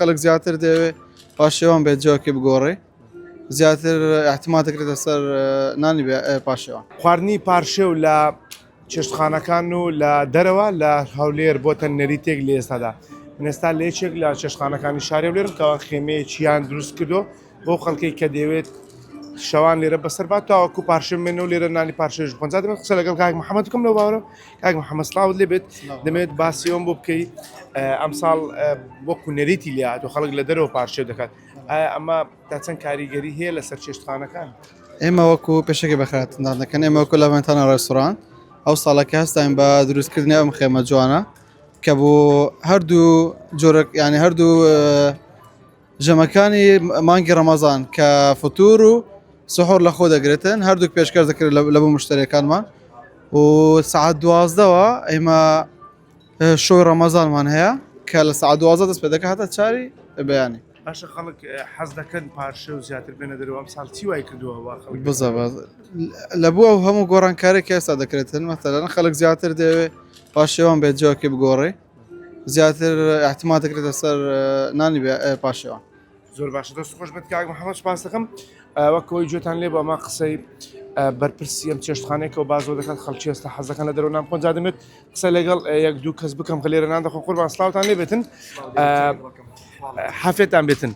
خەڵک زیاتر دەیەوێ پاشێوان بێت جۆکی بگۆڕێ زیاتر احتمال دەکرێتە سەر نانی پاشێوان. خواردنی پارشێو لە چێشتخانەکان و لە دەرەوە لە هەولێر بۆتە نەریتێک لە ئێستادا. من ئێستا لە یەکێک لە چێشتخانەکانی شاری هەولێرم کەوا خێمەیەکیان دروست کردووە بۆ خەڵکێک کە دەیەوێت شەوان لێرە بەسەر بات تاوەکو پارشێو بمێنن و لێرە نانی پارشێویش بخۆن. جا دەمێت قسە لەگەڵ کاک محەممەد بکەم لەو باوەڕە کاک محەممەد سڵاوت لێ بێت دەمێت باسی ئەوم بۆ بکەی ئەمساڵ وەکو نەریتی لێ هاتوو خەڵک لە دەرەوە پارشێو دەکات ئایا ئەمە تا چەند کاریگەری هەیە لەسەر چێشتخانەکان؟ ئێمە وەکو پێشەکی بەخێرهاتنتان دەکەن ئێمە وەکو لەڤەنتانە ڕێستۆرانت ئەو ساڵە کە هەستاین بە دروستکردنی ئەم خێمە جوانە کە بۆ هەردوو جۆرە یعنی هەردوو ژەمەکانی مانگی ڕەمەزان کە فتور و سحور لە خۆ دەگرێتن هەردووک پێشکەش دەکرێت لە بۆ مشتریەکانمان و سعات دوازدەوە ئێمە شۆی ڕەمەزانمان هەیە کە لە سعات دوازدە دەست پێ دەکات هەتا چاری بەیانی. باشە خەڵک حەز دەکەن پارشێو و زیاتر بێنە دەرەوە ئەمساڵ چی وای کردووە وا خەڵک بزەبە لە بوو ئەو هەموو گۆڕانکارێک کە ئێستا دەکرێتن مەتەلەن خەڵک زیاتر دەیەوێ پارشێوان بێت جۆکی بگۆڕێ زیاتر احتمال دەکرێتە سەر نانی پاشێوان. زۆر باشە دەست خۆش بێت کاک محەممەد سپاس دەکەم وەک ئەوەی گوێتان لێ بوو ئەمە قسەی بەرپرسی ئەم چێشتخانەیەکەوە بازۆ دەکات خەڵکی ئێستا حەز دەکەن لە دەرەوە نان بخۆن جا دەمێت قسە لەگەڵ یەک دوو کەس بکەم کە لێرە نان دەخۆن قوربان سڵاوتان لێ بێتن حافێتان بێتن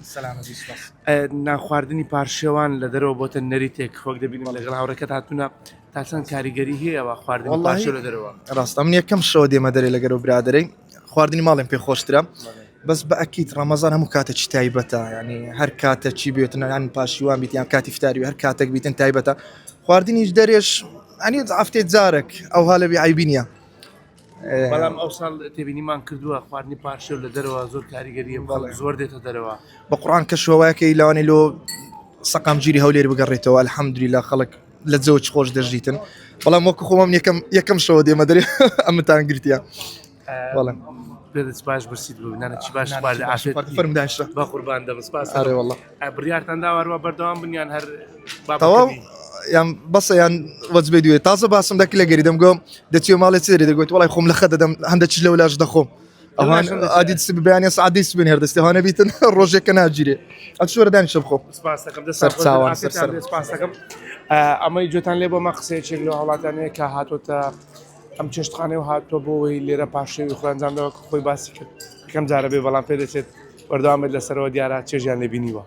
نانخواردنی پارشێوان لە دەرەوە بۆتە نەریتێک وەک دەبینم لەگەڵ هاوڕێکەت هاتوونە تا چەند کاریگەری هەیە وە خواردنی پارشێو لە دەرەوە؟ ڕاستە من یەکەم شەوە دێمە دەرێ لەگەرەو برادەرەی خواردنی ماڵێم پێ خۆشترە بەس بە ئەکیت ڕەمەزان هەموو کاتێکی تایبەتە ینی هەر کاتە چی بێتن یان پاشیوان بیت یان کاتی فتاری هەر کاتێک بیتن تایبەتە خواردنیش دەرێش ئەنی هەفتێ جارێک ئەو هالەبی عیبی نییە. بەڵام ئەو ساڵ تێبینیمان کردووە خواردنی پارشێو لە دەرەوە زۆر کاریگەریە بەڵێ زۆر دێتە دەرەوە بە قڕان کەشوەوەکەی لەوانەیە لۆ سەقامگیری هەولێر بگەڕێتەوە الحەمدللە خەڵک لە جەوچ خۆش دەژیتن بەڵام وەکو خۆمم یەکەم یەکەم شەوە دێمە دەرێ ئەمتان گرتیە بەڵێ پێدەچ باش برسیت بوو نانە چی باش خوارد عافێت فەرم دانیشە بە قوربان دەبم سپاس ئەرێ والله بڕیارتان داوە هەروە بەردەوام بن یان هەر تەواو یان بەسە یان وەجبەی دوێ تازە باسم دەک لە گەری دەمگۆ دەچیە ماڵێ چ دەری دەگوت وڵی خۆم لە خە دەدەم هەندە چ لەولاش دەخۆم ئەوان ئادی سب بەیانە سعات دەی سبێن هەر دەستی هەوانە بیتن ڕۆژێکە ناگیرێ ئەو شۆرە دانیشە بخۆ سپاس دەکەم دەست سەرچاوان سەر سەر سپاس دەکەم ئەمەی جوێتان لێ بۆ مە قسەیەکێک لە هاوڵاتیانەیە کە هاتۆتە ئەم چێشتخانەی و هاتووە بۆ ئەوەی لێرە پارشێوی خۆی ئەنجام داوە کە خۆی باسی کرد یەکەم جارە بێ بەڵام پێدەچێت بەردەوام بێت لەسەرەوە دیارە چێژیان لێ بینیوە.